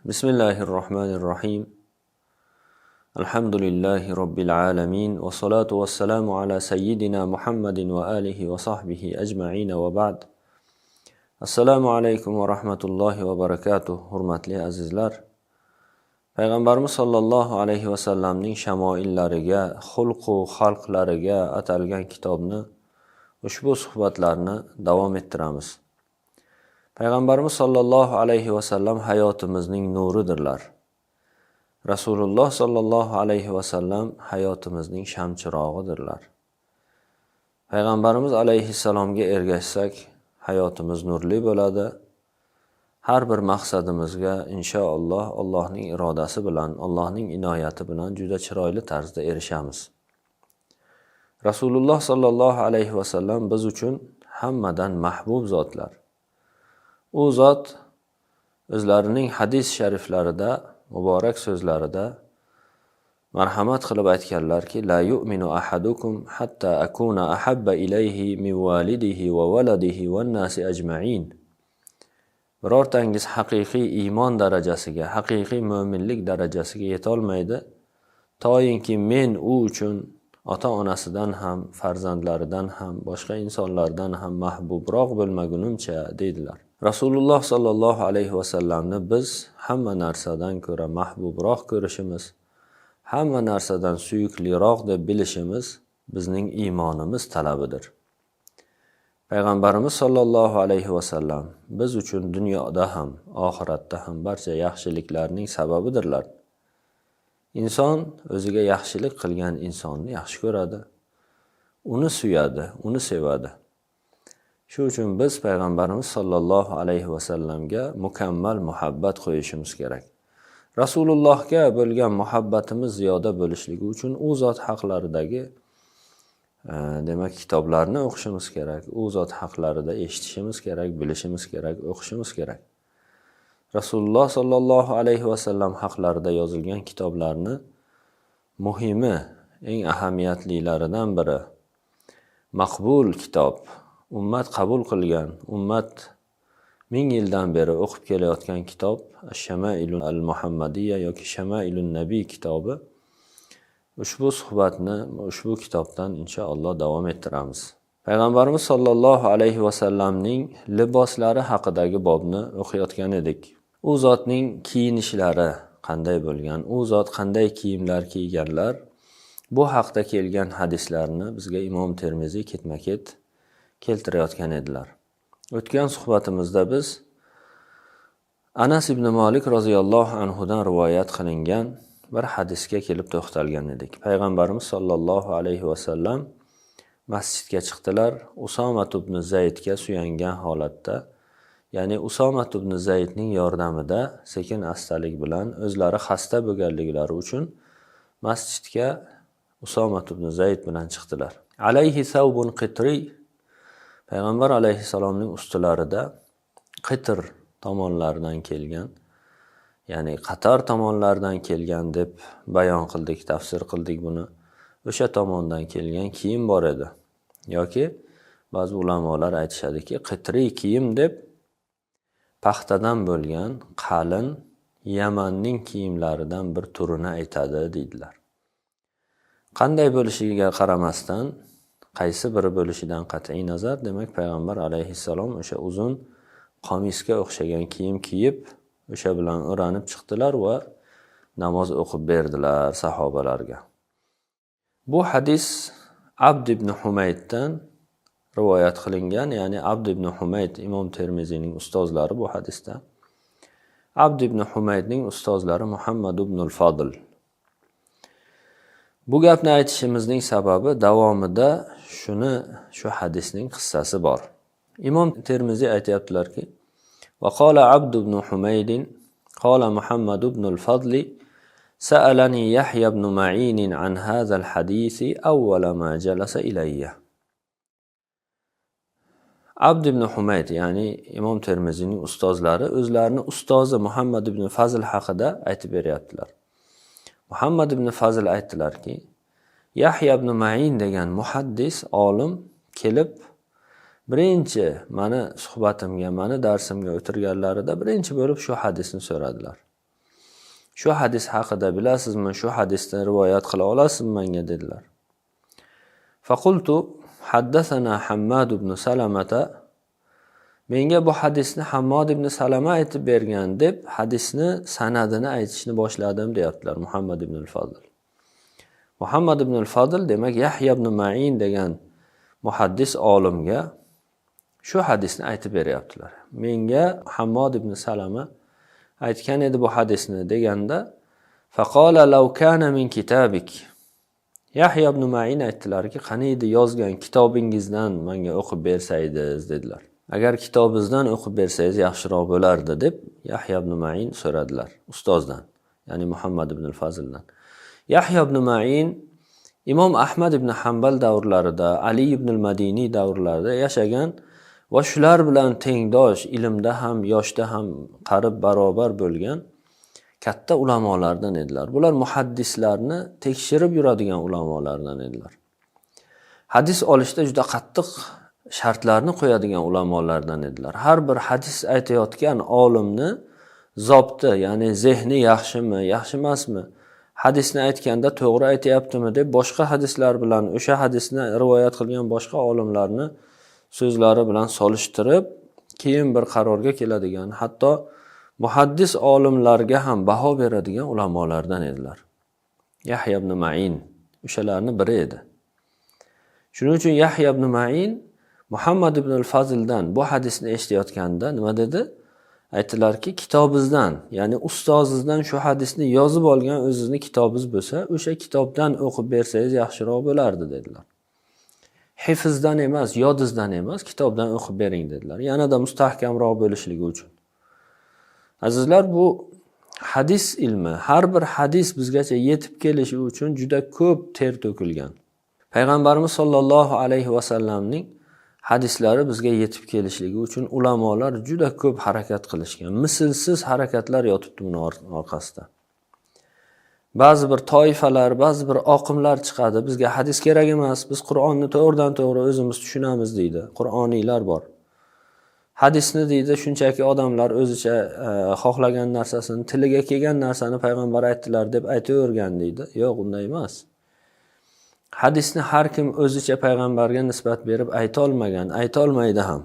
Bismillahir rohmanir rohim. Alhamdulillahi robbil alamin va salatu vassalamu ala sayyidina Muhammadin va alihi va sahbihi ajma'in va ba'd. Assalomu alaykum va rahmatullohi va barakatuh, hurmatli azizlar. Payg'ambarimiz sollallohu alayhi vasallamning shamoillariga, xulqu xalqlariga atalgan kitobni, ushbu suhbatlarni davom ettiramiz. Payg'ambarimiz sollallohu alayhi vasallam hayotimizning nuridirlar. Rasululloh sollallohu alayhi vasallam hayotimizning shamchirog'idirlar. Payg'ambarimiz alayhissalomga ergashsak, hayotimiz nurli bo'ladi. Har bir maqsadimizga inshaalloh Allohning irodasi bilan, Allohning inoyati bilan juda chiroyli tarzda erishamiz. Rasululloh sollallohu alayhi vasallam biz uchun hammadan mahbub zotlar. U zot o'zlarining hadis shariflarida, muborak so'zlarida marhamat qilib aytganlarki: "La yu'minu ahadukum hatta akuna ahabba ilayhi min validihi va waladihi wan nasi ajma'in." Birortangiz haqiqiy iymon darajasiga, haqiqiy mo'minlik darajasiga yetolmaydi, toyinki men u uchun ota-onasidan ham, farzandlaridan ham, boshqa insonlardan ham mahbubroq bo'lmagunimcha, deydilar. Rasululloh sollallohu alayhi vasallamni biz hamma narsadan ko'ra mahbubroq ko'rishimiz, hamma narsadan suyukliroq deb bilishimiz bizning iymonimiz talabidir. Payg'ambarimiz sollallohu alayhi vasallam biz uchun dunyoda ham, oxiratda ham barcha yaxshiliklarning sababidirlar. Inson o'ziga yaxshilik qilgan insonni yaxshi ko'radi. Uni suyadi, uni sevadi. Shu uchun biz payg'ambarimiz sollallohu alayhi vasallamga mukammal muhabbat qo'yishimiz kerak. Rasulullohga bo'lgan muhabbatimiz ziyoda bo'lishligi uchun u zot haqlaridagi demak kitoblarni o'qishimiz kerak, u zot haqlarida eshitishimiz kerak, bilishimiz kerak, o'qishimiz kerak. Rasululloh sollallohu alayhi vasallam haqlarida yozilgan kitoblarni muhimi, eng ahamiyatlilaridan biri maqbul kitob, ummat qabul qilgan, ummat ming yildan beri o'qib kelayotgan kitob Ash-Shamailul al-Muhammadiyya yoki Shamailun Nabiy kitobi. Ushbu suhbatni ushbu kitobdan inshaalloh davom ettiramiz. Payg'ambarimiz sollallohu alayhi vasallamning liboslari haqidagi bobni o'qiyotgan edik. U zotning kiyinishlari qanday bo'lgan, u zot qanday kiyimlar kiyganlar, bu haqda kelgan hadislarni bizga Imom Termiziy ketma-ket keltirayotgan edilar. O'tgan suhbatimizda biz Anas ibn Malik roziyallohu anhudan rivoyat qilingan bir hadisga kelib to'xtalgan edik. Payg'ambarimiz sollallohu alayhi vasallam masjidga chiqdilar, Usomat ibn Zaydga suyangan holatda, ya'ni Usomat ibn Zaydning yordamida sekin astalik bilan, o'zlari xasta bo'lganliklari uchun masjidga Usomat ibn Zayd bilan chiqdilar. Alayhi thawbun qitri, payg'ambar alayhissalomning ustilarida Qitr tomonlaridan kelgan, ya'ni Qatar tomonlaridan kelgan deb bayon qildik, tafsir qildik buni. O'sha tomondan kelgan kiyim bor edi. Yoki ba'zi ulamolar aytishadiki, qitriy kiyim deb paxtadan bo'lgan qalin Yamanning kiyimlaridan bir turini aytadi deydilar. Qanday bo'lishiga qaramasdan, qaysi biri bo'lishidan qat'iy nazar, demak payg'ambar alayhissalom o'sha uzun qomisga o'xshagan kiyim kiyib, o'sha bilan o'ranib chiqdilar va namoz o'qib berdilar sahobalarga. Bu hadis Abd ibn Humayddan rivoyat qilingan, ya'ni Abd ibn Humayd Imom Termiziyning ustozlari bu hadisda. Abd ibn Humaydning ustozlari Muhammad ibn al-Fadl. Bu gapni aytishimizning sababi davomida shuni, shu hadisning qissasi bor. Imom Termiziy aytyaptilarki: "Va qala Abd ibn Humayd qala Muhammad ibn al-Fadl سألني يحيى بن معين عن هذا الحديث أول ما جلس إلي." Abd ibn Humayd, ya'ni Imom Termiziyning ustozlari o'zlarini ustozi Muhammad ibn Fazl haqida aytib beryaptilar. Muhammad ibn Fazl aytdilarki, Yahya ibn Ma'in degan muhaddis olim kelib birinchi mani suhbatimga, mani darsimga o'tirganlarida birinchi bo'lib shu hadisni so'radilar. Shu hadis haqida bilasizmi? Shu hadisdan rivoyat qila olasizmi menga dedilar. Faqultu haddathana Hammad ibn Salamata, menga bu hadisni Hammod ibn Salama aytib bergan deb hadisni sanadini aytishni boshladim deyaptilar Muhammad ibn al-Fadl. Muhammad ibn al-Fadl demak Yahya ibn Ma'in degan muhaddis olimga shu hadisni aytib beryaptilar. Menga Hammod ibn Salama aytgan edi bu hadisni deganda, faqala law kana min kitabik. Yahya ibn Ma'in aytdilarki, qani edi yozgan kitobingizdan menga o'qib bersangiz dedilar. Agar kitobingizdan o'qib bersangiz yaxshiroq bo'lardi deb Yahya ibn Ma'in so'radilar ustozdan, ya'ni Muhammad ibn al-Fazldan. Yahya ibn Ma'in Imom Ahmad ibn Hanbal davrlarida, Ali ibn al-Madiniy davrlarida yashagan va shular bilan tengdosh, ilmda ham, yoshda ham qarib barobar bo'lgan katta ulamolardan edilar. Bular muhaddislarni tekshirib yuradigan ulamolardan edilar. Hadis olishda juda qattiq shartlarni qo'yadigan ulamolardan edilar. Har bir hadis aytayotgan olimni zobti, ya'ni zehni yaxshimi, yaxshi emasmi, hadisni aytganda to'g'ri aytyaptimi deb boshqa hadislar bilan o'sha hadisni rivoyat qilgan boshqa olimlarni so'zlari bilan solishtirib, keyin bir qarorga keladigan, hatto muhaddis olimlarga ham baho beradigan ulamolardan edilar. Yahya ibn Ma'in o'shalarning biri edi. Shuning uchun Yahya ibn Ma'in Muhammad ibn al-Fazldan bu hadisni eshitayotganda nima dedi? Aytdilarki, kitobingizdan, ya'ni ustozingizdan shu hadisni yozib olgan o'zizni kitobingiz bo'lsa, o'sha kitobdan o'qib bersangiz yaxshiroq bo'lardi dedilar. Hifzdan emas, yodizdan emas, kitobdan o'qib bering dedilar. Yanada mustahkamroq bo'lishligi uchun. Azizlar, bu hadis ilmi, har bir hadis bizgacha yetib kelishi uchun juda ko'p ter to'kilgan. Payg'ambarimiz sollallohu alayhi va sallamning hadislari bizga yetib kelishligi uchun ulamolar juda ko'p harakat qilishgan. Mislsiz harakatlar yotibdi buni orqasida. Ba'zi bir toifalar, ba'zi bir oqimlar chiqadi. Bizga hadis kerak emas, biz Qur'onni to'g'ridan to'g'ri o'zimiz tushunamiz deydi. Qur'oniylar bor. Hadisni deydi, shunchaki odamlar o'zicha xohlagan narsasini, tiliga kelgan narsani payg'ambar aytdilar deb aytavergan deydi. Yo'q, unday emas. Hadisni har kim o'zicha payg'ambarga nisbat berib ayta olmagan, ayta olmaydi ham.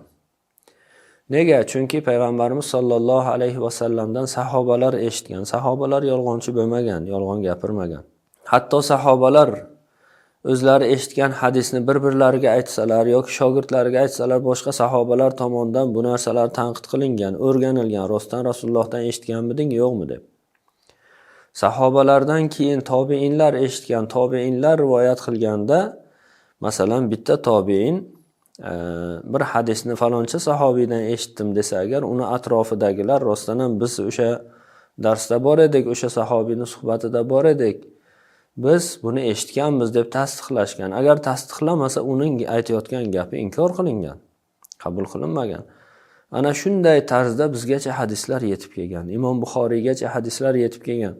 Nega? Chunki payg'ambarimiz sollallohu alayhi vasallamdan sahobalar eshitgan. Sahobalar yolg'onchi bo'lmagan, yolg'on gapirmagan. Hatto sahobalar o'zlari eshitgan hadisni bir-birlariga aytsalar yoki shogirdlariga aytsalar, boshqa sahobalar tomonidan bu narsalar tanqid qilingan, o'rganilgan, rostdan Rasulullohdan eshitganmiding, yo'qmi deb. Sahobalardan keyin tobiinlar eshitgan, tobiinlar rivoyat qilganda, masalan, bitta tobiin bir hadisni faloncha sahobiydan eshitdim desa agar, uni atrofidagilar rostdan ham biz o'sha darsda bor edik, o'sha sahobiyning suhbatida bor edik, biz buni eshitganmiz deb tasdiqlashgan. Agar tasdiqlamasa, uning aytayotgan gapi inkor qilingan, qabul qilinmagan. Ana shunday tarzda bizgacha hadislar yetib kelgan. Imom Buxoriygacha hadislar yetib kelgan.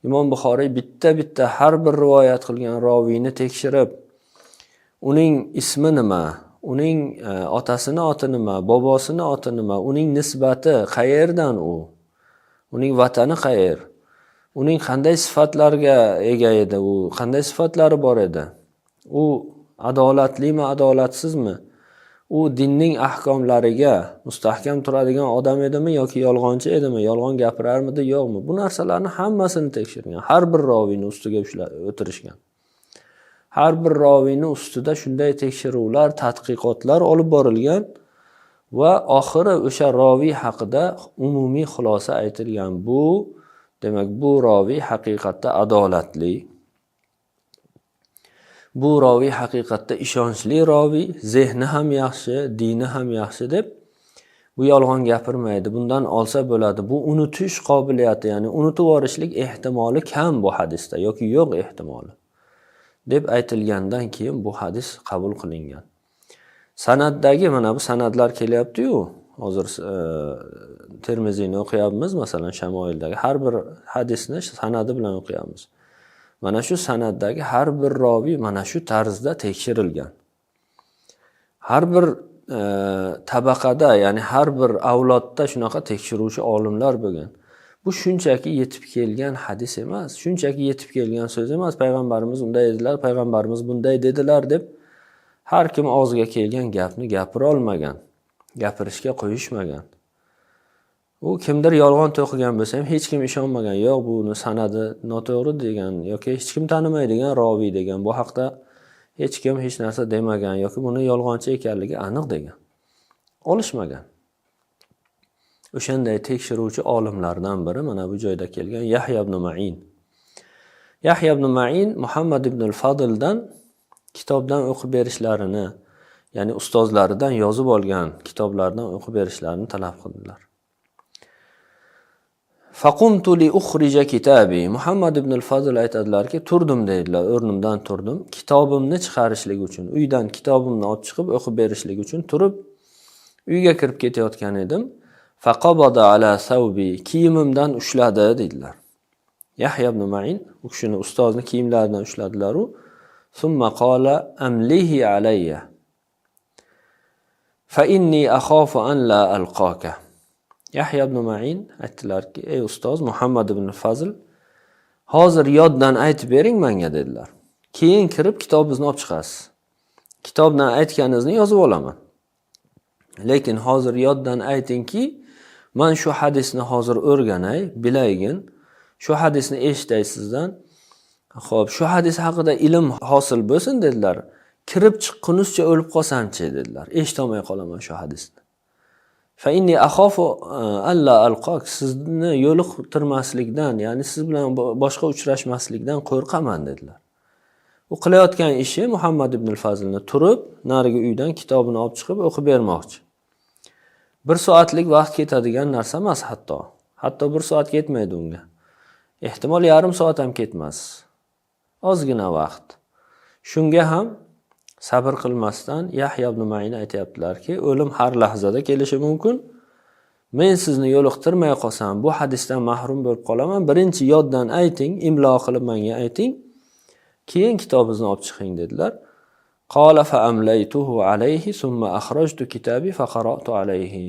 Imom Buxoriy bitta-bitta har bir rivoyat qilgan roviyni tekshirib, uning ismi nima, uning otasini oti nima, bobosini oti nima, uning nisbati qayerdan u, uning vatani qayer, uning qanday sifatlarga ega edi, u qanday sifatlari bor edi, u adolatlimi, adolatsizmi, u dinning ahkomlariga mustahkam turadigan odam edimi yoki yolg'onchi edimi, yolg'on gapirarmidi, yo'qmi, bu narsalarni hammasini tekshirgan. Har bir roviyni ustiga o'tirishgan. Har bir roviyni ustida shunday tekshiruvlar, tadqiqotlar olib borilgan va oxiri o'sha roviy haqida umumiy xulosa aytilgan. Bu demak, bu roviy haqiqatda adolatli, bu roviy haqiqatda ishonchli roviy, zehni ham yaxshi, dini ham yaxshi deb, bu yolg'on gapirmaydi, bundan olsa bo'ladi. Bu unutish qobiliyati, ya'ni unutib yuborishlik ehtimoli kam bu hadisda yoki yo'q ehtimoli deb aytilgandan keyin bu hadis qabul qilingan. Sanaddagi mana bu sanadlar kelyapti-yu, hozir Termiziyni o'qiyapmiz, masalan, Shamoildagi har bir hadisni sanadi bilan o'qiyapmiz. Mana shu sanaddagi har bir roviy mana shu tarzda tekshirilgan. Har bir tabaqada, ya'ni har bir avlodda shunaqa tekshiruvchi olimlar bo'lgan. Bu shunchaki yetib kelgan hadis emas, shunchaki yetib kelgan so'z emas. Payg'ambarimiz unday dedilar, payg'ambarimiz bunday dedilar deb har kim og'ziga kelgan gapni gapira olmagan, gapirishga qo'yishmagan. U kimdir yolg'on to'qigan bo'lsa ham hech kim ishonmagan. Yo'q, buni sanadi noto'g'ri degan yoki hech kim tanimaydigan roviy degan, bu haqda hech kim hech narsa demagan yoki buni yolg'onchi ekanligi aniq degan. Olishmagan. O'shanday tekshiruvchi olimlardan biri mana bu joyda kelgan Yahya ibn Ma'in. Yahya ibn Ma'in Muhammad ibn al-Fadldan kitobdan o'qib berishlarini, ya'ni ustozlaridan yozib olgan kitoblardan o'qib berishlarini talab qildilar. Faqumtu li ukhrija kitabi. Muhammad ibn al-Fadl aytadilarki, turdim deydilar, o'rnimdan turdim. Kitobimni chiqarishlik uchun, uydan kitobimni olib chiqib o'qib berishlik uchun turib uyga kirib ketayotgan edim. Faqabada ala thawbi, kiyimimdan ushladi dedilar. Yahya ibn Ma'in u kishini, ustozni kiyimlaridan ushladilar u. Thumma qala amlihi alayya. Fa inni akhafu an la alqaka. Yahya ibn Ma'in aytdilarki, ey ustoz Muhammad ibn Fazl, hozir yoddan aytib bering menga dedilar. Keyin kirib kitobingizni olib chiqasiz. Kitobdan aytganingizni yozib olaman. Lekin hozir yoddan aytingki, men shu hadisni hozir o'rganay, bilaygin. Shu hadisni eshitay sizdan. Xo'p, shu hadis haqida ilm hosil bo'lsin dedilar. Kirib chiqqunizcha o'lib qolsamchi dedilar. Eshitolmay qolaman shu hadisni. Fa inni akhafu alla alqak, sizni yo'liqtirmaslikdan, ya'ni siz bilan boshqa uchrashmaslikdan qo'rqaman dedilar. U qilayotgan ishi Muhammad ibn al-Fazlni turib, narigi uydan kitobini olib chiqib o'qib bermoqchi. 1 soatlik vaqt ketadigan narsa emas hatto. Hatto 1 soat ketmaydi unga. Ehtimol yarim soat ham ketmas. Ozgina vaqt. Shunga ham sabr qilmasdan Yahya ibn Ma'in aytayaptilarki, o'lim har lahzada kelishi mumkin. Men sizni yo'liqtirmay qolsam, bu hadisdan mahrum bo'lib qolaman. Birinchi yoddan ayting, imlo qilib menga ayting. Keyin kitobingizni olib chiqing dedilar. Qala fa amlaytuhu alayhi summa akhrajtu kitabi fa qara'tu alayhi.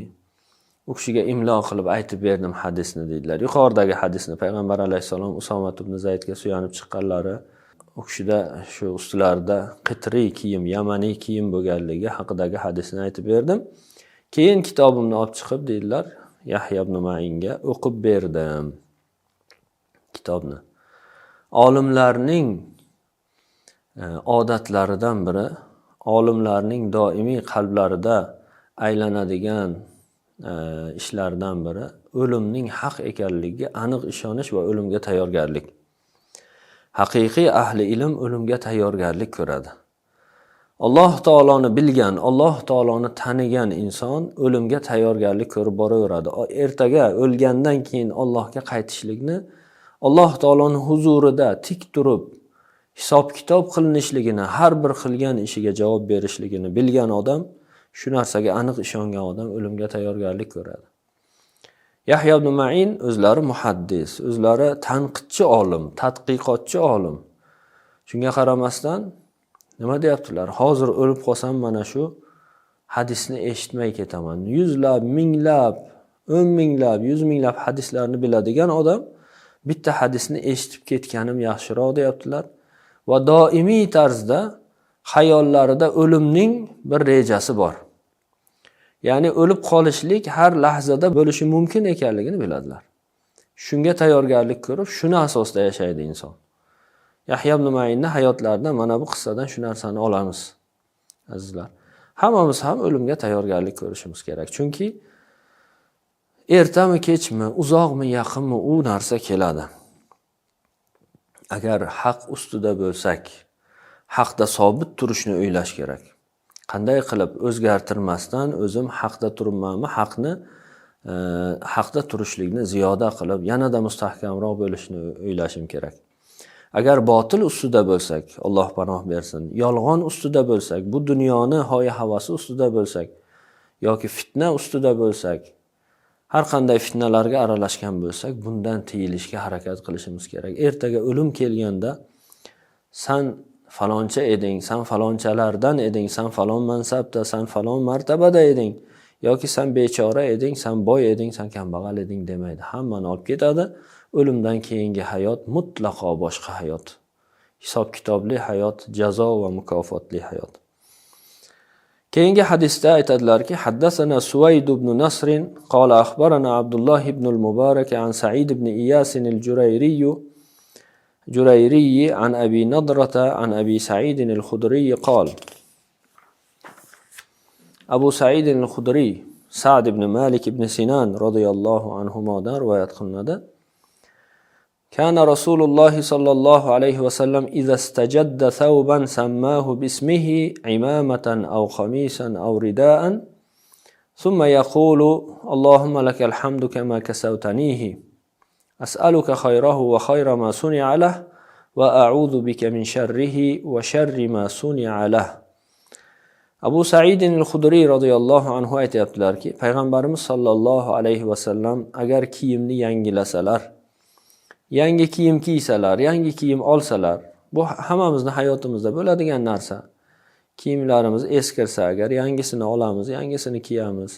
U kishiga imlo qilib aytib berdim hadisni dedilar. Yuqoridagi hadisni payg'ambar alayhissalom Usoma ibn Zaydga suyanib chiqqanlari, u kishida shu ustilarida qitriy kiyim, yamaniy kiyim bo'lganligi haqidagi hadisni aytib berdim. Keyin kitobimni olib chiqib dedilar, Yahya ibn Ma'inga o'qib berdim kitobni. Olimlarning odatlaridan biri, olimlarning doimiy qalblarida aylanadigan ishlardan biri o'limning haq ekanligiga aniq ishonish va o'limga tayyorgarlik. Haqiqiy ahli ilm o'limga tayyorgarlik ko'radi. Alloh taoloni bilgan, Alloh taoloni tanigan inson o'limga tayyorgarlik ko'rib boraveradi. Ertaga o'lgandan keyin Allohga qaytishlikni, Alloh taoloning huzurida tik turib hisob-kitob qilinishligini, har bir qilgan ishiga javob berishligini bilgan odam, shu narsaga aniq ishongan odam o'limga tayyorgarlik ko'radi. Yahya ibn Ma'in o'zlari muhaddis, o'zlari tanqidchi olim, tadqiqotchi olim. Shunga qaramasdan nima deyaptilar? Hozir o'lib qolsam mana shu hadisni eshitmay ketaman. Yuzlab, minglab, 10 minglab, 100 minglab hadislarni biladigan odam bitta hadisni eshitib ketganim yaxshiroq deyaptilar. Va doimiy tarzda xayollarida o'limning bir rejasi bor. Ya'ni o'lib qolishlik har lahzada bo'lishi mumkin ekanligini biladilar. Shunga tayyorgarlik ko'rib, shuni asosida yashaydi inson. Yahya ibn Ma'inning hayotlaridan mana bu qissadan shu narsani olamiz, azizlar. Hammamiz ham o'limga tayyorgarlik ko'rishimiz kerak. Chunki ertami kechmi, uzoqmi yaqinmi u narsa keladi. Agar haq ustida bo'lsak, haqda sobit turishni o'ylash kerak. Qanday qilib o'zgartirmasdan o'zim haqda turibmanmi, haqni haqda turishlikni ziyoda qilib, yanada mustahkamroq bo'lishni o'ylashim kerak. Agar botil ustida bo'lsak, Alloh panoh bersin, yolg'on ustida bo'lsak, bu dunyoni hoya havasi ustida bo'lsak yoki fitna ustida bo'lsak, har qanday fitnalarga aralashgan bo'lsak, bundan tiyilishga harakat qilishimiz kerak. Ertaga o'lim kelganda san faloncha eding, san falonchalardan eding, san falon mansabda, san falon martabada eding. Yoki sen bechora eding, sen boy eding, sen kambag'al eding demaydi. Hammani olib ketadi. O'limdan keyingi hayot mutlaqo boshqa hayot. Hisob-kitobli hayot, jazo va mukofotli hayot. Keyingi hadisda aytadilarki, haddasana Suvayd ibn Nasr qala akhbarana Abdulloh ibn al-Mubarak an Sa'id ibn Iyas al-Jurayri Jurayri an Abi Nadrata an Abi Sa'id al-Khudri qala. Abu Sa'id al-Khudri Sa'd ibn Malik ibn Sinan radhiyallohu anhumodan rivoyat qilinadi. كان رسول الله صلى الله عليه وسلم إذا استجد ثوبا سماه باسمه عمامة أو قميصا أو رداء ثم يقول اللهم لك الحمد كما كسوتنيه أسألك خيره وخير ما صنع له وأعوذ بك من شره وشر ما صنع له. Abu Said al-Xudriy radhiyallohu anhu aytyaptilarki, payg'ambarimiz sollallohu alayhi vasallam agar kiyimni yangilasalar, yangi kiyim kiysalar, yangi kiyim olsalar, bu hammamizni hayotimizda bo'ladigan narsa. Kiyimlarimiz eskirsa agar yangisini olamiz, yangisini kiyamiz.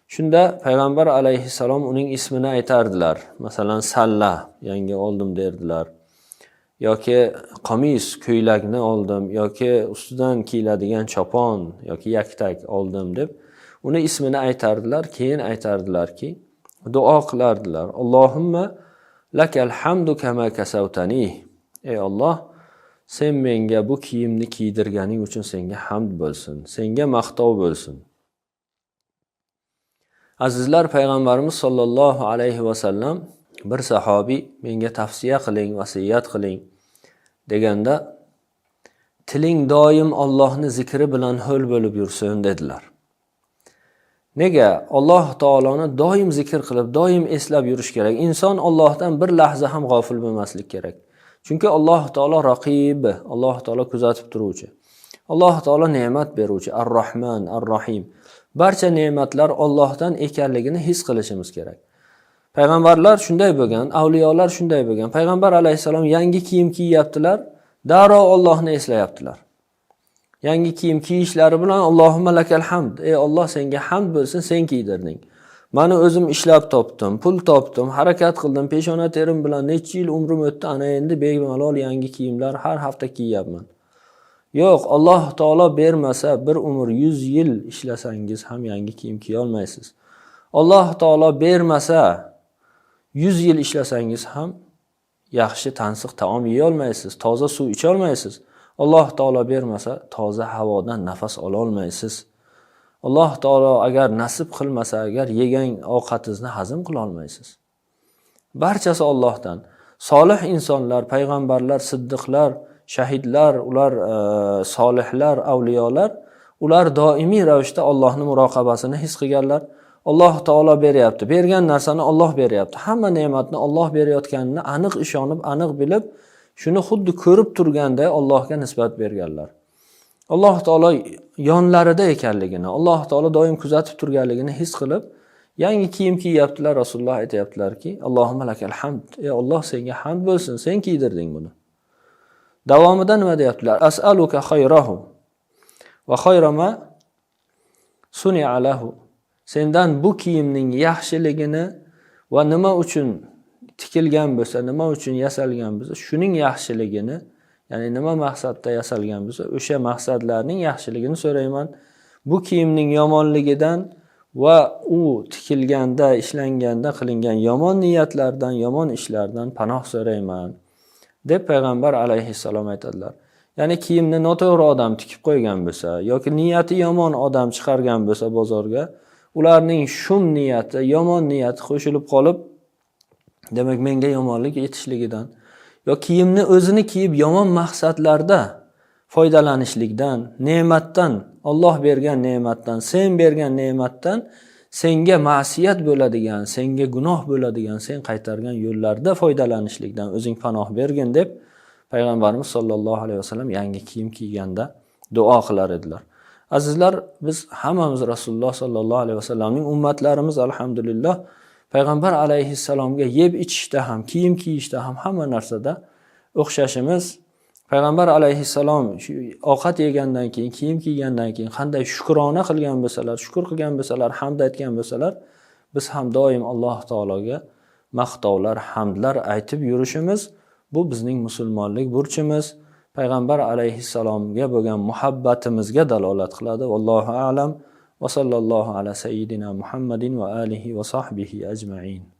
Shunda payg'ambar alayhissalom uning ismini aytardilar. Masalan, salla yangi oldim derdilar. Yoki qamis, ko'ylakni oldim, yoki ustidan kiyiladigan chopon yoki yaktak oldim deb uni ismini aytardilar. Keyin aytardilarki, duo qilardilar. Allohumma lakal hamdu kama kasawtani. Ey Alloh, sen menga bu kiyimni kiydirganing uchun senga hamd bo'lsin, senga maqtov bo'lsin. Azizlar, payg'ambarimiz sollallohu alayhi vasallam bir sahobiy menga tavsiya qiling, vasiyat qiling deganda, tiling doim Allohni zikri bilan ho'l bo'lib yursin dedilar. Nega? Alloh taoloni doim zikr qilib, doim eslab yurish kerak. Inson Allohdan bir lahza ham g'ofil bo'lmaslik kerak. Chunki Alloh taolo raqib, Alloh taolo kuzatib turuvchi. Alloh taolo ne'mat beruvchi, Ar-Rahman, Ar-Rahim. Barcha ne'matlar Allohdan ekanligini his qilishimiz kerak. Payg'ambarlar shunday bo'lgan, avliyolar shunday bo'lgan. Payg'ambar alayhissalom yangi kiyim kiyyaptilar, darrov Allohni eslayaptilar. Yangi kiyim kiyishlari bilan Allohumma lakal hamd. Ey Alloh, senga hamd bo'lsin, sen kiydirding. Mani o'zim ishlab topdim, pul topdim, harakat qildim, peshona terim bilan necha yil umrim o'tdi, ana endi bemalol yangi kiyimlar har hafta kiyyapman. Yo'q, Alloh taolo bermasa bir umr 100 yil ishlasangiz ham yangi kiyim kiya olmaysiz. Alloh taolo bermasa 100 yil ishlasangiz ham yaxshi tansiq taom yeya olmaysiz, toza suv icha olmaysiz. Alloh taolo bermasa toza havodan nafas ola olmaysiz. Alloh taolo agar nasib qilmasa, agar yegan ovqatingizni hazm qila olmaysiz. Barchasi Allohdan. Solih insonlar, payg'ambarlar, siddiqlar, shahidlar, ular solihlar, avliyolar, ular doimiy ravishda Allohning muroqabasini his qilganlar. Alloh taolo beryapti. Bergan narsani Alloh beryapti. Hamma ne'matni Alloh berayotganini aniq ishonib, aniq bilib, shuni xuddi ko'rib turganday Allohga nisbat berganlar. Alloh taolo yonlarida ekanligini, Alloh taolo doim kuzatib turganligini his qilib, yangi kiyim kiyyaptilar. Rasululloh aytayaptilarki, Allohumma lakal hamd. Ey Alloh, senga hamd bo'lsin, sen kiydirding buni. Davomida nima deyaptilar? As'aluka khayrahu va khayra ma suni'a lahu. Sendan bu kiyimning yaxshiligini va nima uchun tikilgan bo'lsa, nima uchun yasalgan bo'lsa, shuning yaxshiligini, ya'ni nima maqsadda yasalgan bo'lsa, o'sha maqsadlarning yaxshiligini so'rayman. Bu kiyimning yomonligidan va u tikilganda, ishlanganda qilingan yomon niyatlardan, yomon ishlardan panoh so'rayman deb payg'ambar alayhissalom aytadilar. Ya'ni kiyimni noto'g'ri odam tikib qo'ygan bo'lsa yoki niyati yomon odam chiqargan bo'lsa bozorga, ularning shum niyati, yomon niyati qo'shilib qolib, demak menga yomonlik yetishligidan yo kiyimni o'zini kiyib yomon maqsadlarda foydalanishlikdan, ne'matdan, Alloh bergan ne'matdan, sen bergan ne'matdan senga ma'siyat bo'ladigan, senga gunoh bo'ladigan, sen qaytargan yo'llarda foydalanishlikdan o'zing panoh bergin deb payg'ambarimiz sollallohu alayhi vasallam yangi kiyim kiyganda duo qilar edilar. Azizlar, biz hammamiz Rasululloh sollallohu alayhi vasallamning ummatlarimiz, alhamdulillah. Payg'ambar alayhissalomga yeb ichishda ham, kiyim kiyishda ham, hamma narsada o'xshashimiz Payg'ambar alayhissalom shu ovqat yegandan keyin, kiyim kiygandan keyin qanday shukrona qilgan bo'lsalar, shukur qilgan bo'lsalar, hamd aytgan bo'lsalar, biz ham doim Alloh taologa maqtovlar, hamdlar aytib yurishimiz, bu bizning musulmonlik burchimiz. Payg'ambar alayhissalomga bo'lgan muhabbatimizga dalolat qiladi. Vallohu a'lam. Va sallallohu ala sayyidina Muhammadin va alihi va sahbihi ajmain.